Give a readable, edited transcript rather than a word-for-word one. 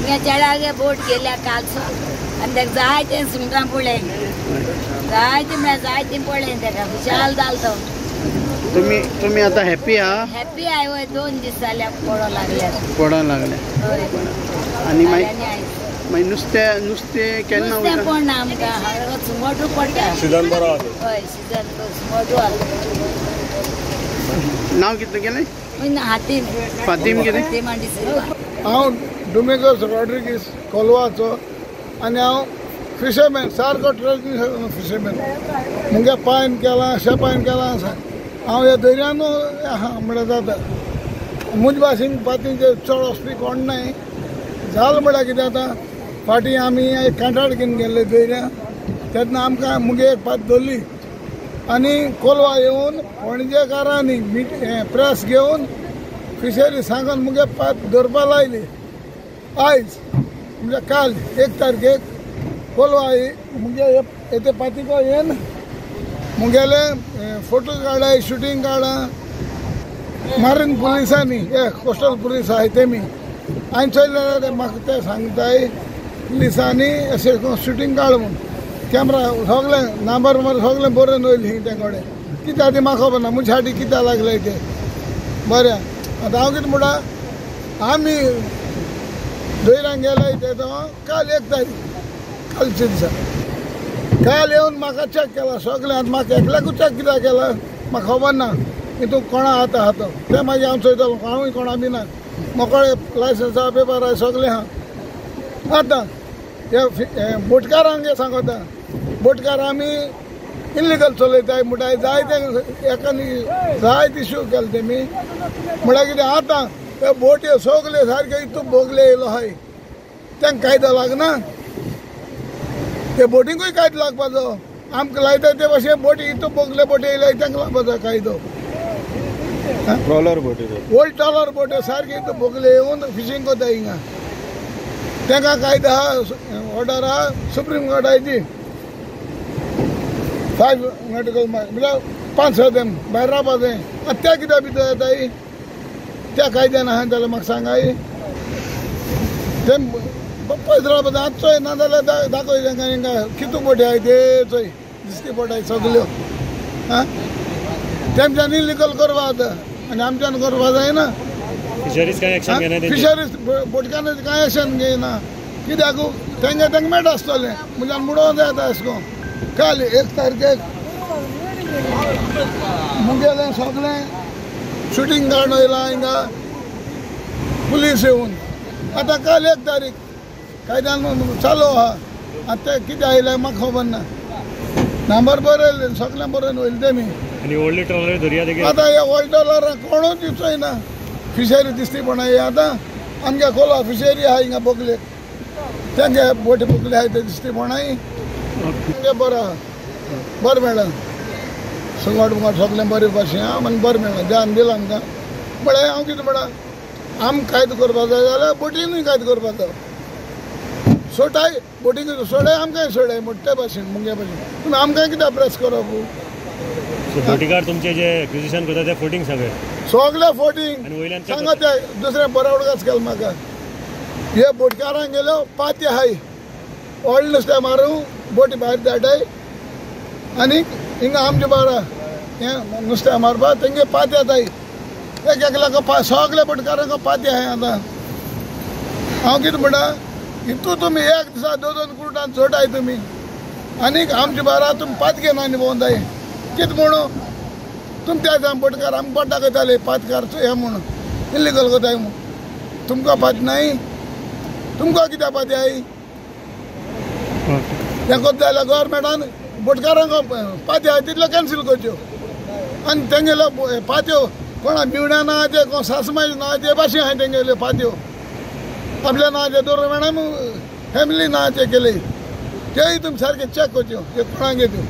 हिंगा चेड्यागे बोट गेल्या कालसून आनी तेका जायतें सुंगटां पळय, जायतीं म्हळ्यार जायतीं पळय तेका, खुशाल जालो तो. तुम्ही तुम्ही आता हॅपी आहा? हॅपी आहाय वय, 2 दीस जाले पडों लागल्यार. पडों लागले. हय. आनी मागीर नुस्तें नुस्तें केन्ना? नुस्तें पडना आमकां, सुंगटू पडटा. सिजन बरो आसा. हय, सिजन सुंगटू आसा. नांव कितें तुगेलें? हातीम. फातीम कितें? हांव डुमिंगोस रॉड्रिगीस कोलवाचो आनी हांव फिशरमॅन, सारको ट्रेडिशनल फिशरमॅन. मुगे पांयन केलां, शेपायन केलां आसा. हांव ह्या दर्यानू आहा म्हळ्यार जाता. म्हजे भाशेन पातींचेर चड वचपी कोण नाय. जालें म्हळ्यार कितें आतां फाटीं आमी एक कांठाळ घेवन गेल्ले दर्या, तेन्ना आमकां मुगे एक पात धरली आनी कोलवा येवन पणजेकारांनी प्रेस घेवन फिशरी सांगून मुगे पात धरपा लायली. आयज म्हणजे काल 1 तारखेक कोलवा मुगे येते पातिको येवन मुगेले फोटो काडलाय, शुटींग काडलां. मारीन पुलिसांनी, हे कोस्टल पुलीस आहाय तेमी हांवें चोयलें जाल्यार म्हाका ते सांगताय पुलिसांनी अशें करून शुटींग काड म्हूण. कॅमरा सगळें नंबर मार सगळें बरोवन वयलें ते कडेन. कित्याक तें म्हाका खबर ना, म्हज्या फाटी कित्याक लागलें तें. बरें, आतां हांव कितें म्हणटा, आमी दर्यान गेले ते काल 1 तारीख कालचे दिसा काल येवन म्हाका चॅक केला सगळें. आतां म्हाका एकल्याकूच चॅक कित्याक केला म्हाका खबर ना. हितून कोणा आतां आहा तो तें मागीर हांव चोयतलो, हांवूय कोणा बी ना. मोकळे लायसन्स आहा, पेपर आहा, सगळें आहा. आतां हे बोटकारांक सांगता, बोटकार आमी इल्लिगल चलयताय म्हणटाय, जायते एकानी जायते इश्यू केले तेमी. म्हळ्यार कितें आतां हे बोटी सगळे सारके इतू भोगले येयलो आहाय, तांकां कायदो लागना. ते बोटींकूय कायदो लागपाचो. आमकां लायता ते भाशेन बोटी इतू भोगले बोटी येयले तांकां लागपाचो कायदो. ट्रॉलर बोटी, ओल्ड ट्रॉलर बोटी सारके इतू भोगले येवन फिशींग कोताय हिंगा. तांकां कायदो आहा, ऑर्डर आहा सुप्रीम कोर्टाची 5 नॉटिकल म्हळ्यार 5 तेम भायर रावपा जाय. आतां त्या कित्याक भितर येताय त्या कायद्यान आहा जाल्यार म्हाका सांगाय. ते पळयत रावपा जाय. आतां चोय ना जाल्यार दाखय तांकां हिंगा कितू बोटी आहाय ते चोय, दिसती बोट आहाय सगल्यो. आं, तेमच्यान इलिगल करपा आतां आनी आमच्यान करपा जायना. फिशरीज कांय एक्शन घेना, फिशरीज बोटकारांनी कांय एक्शन घेयना. कित्याक तांकां तांकां मेळटा आसतलें म्हज्यान बुडोवन जाय आतां अशें करून. काल 1 तारखेक मुगेलें सगळें शुटींग काडून येयलां हिंगा पुलीस येवन. आतां काल 1 तारीख कायद्यान चालू आहा. आतां ते कितें आयलें म्हाका खबर ना. नंबर बरयले सगळें बरोवन वयले तेमी. आनी व्हडले ट्रॉलर दर्या देगेर आतां हे व्हडले ट्रॉलरां कोणूच चोयना. फिशरी दिसती पण हे आतां आमगे कोलवा फिशरी आहा हिंगा बोगले, तेंगे बोटी बोगले आहाय ते दिसती पणाय. आमगे बरें आहा, बरें मेळ्ळां सुंगट बुंगट सगळें बरें भाशेन आहा, आनी बरें मेळ्ळां, ध्यान दिलां आमकां. म्हळ्यार हांव कितें म्हणटा, आमकां कायदो करपाक जाय जाल्यार बोटीनूय कायदो करपाचो. सोडाय बोटींक सोडाय, आमकांय सोडाय म्हणटा ते भाशेन मुगे भाशेन. पूण आमकां कित्याक प्रेस करप? बोटीकार तुमचे जे एक्विजिशन करता ते फोटींग सगळे सगळे फोटींग सांगा. ते दुसरें बरें उडकास केलें म्हाका. हे बोटकारांक गेल्यो पाती आहाय, व्हडलें नुस्तें मारूं बोटी भायर धाडाय आनी हिंगा आमचे बारा हें नुस्तें मारपाक तेंगे पाती येताय. एक एकल्याक सगळे बोटकारांक पाती आहाय. आतां हांव कितें म्हणटा, हितू तुमी एक दिसा 2 2 कुर्टान चोटाय तुमी आनीक आमचे बारा तुमी पात घेना आनी भोंवताय. कितें म्हणून तुमी त्या दिसा बोटकार आमकां बोट दाखयताले पातकार हें म्हणून इल्लिगल कोताय म्हूण. तुमकां पात नाय, तुमकां कित्याक पाती I? हें कोत्ता जाल्यार गव्हर्मेंटान बोटकारांक पाती आहाय तितल्यो कॅन्सील करच्यो आनी तेंगेल्यो पात्यो कोणा मिवण्या नांवाचे कोण सासमाय नांवाचे भाशेन आहाय तेंगेल्यो पात्यो आपल्या नांवाचे दवरून मॅडम फॅमिली नांवाचे केले तेय तुमी सारके चॅक करच्यो हे कोणाक त्यो.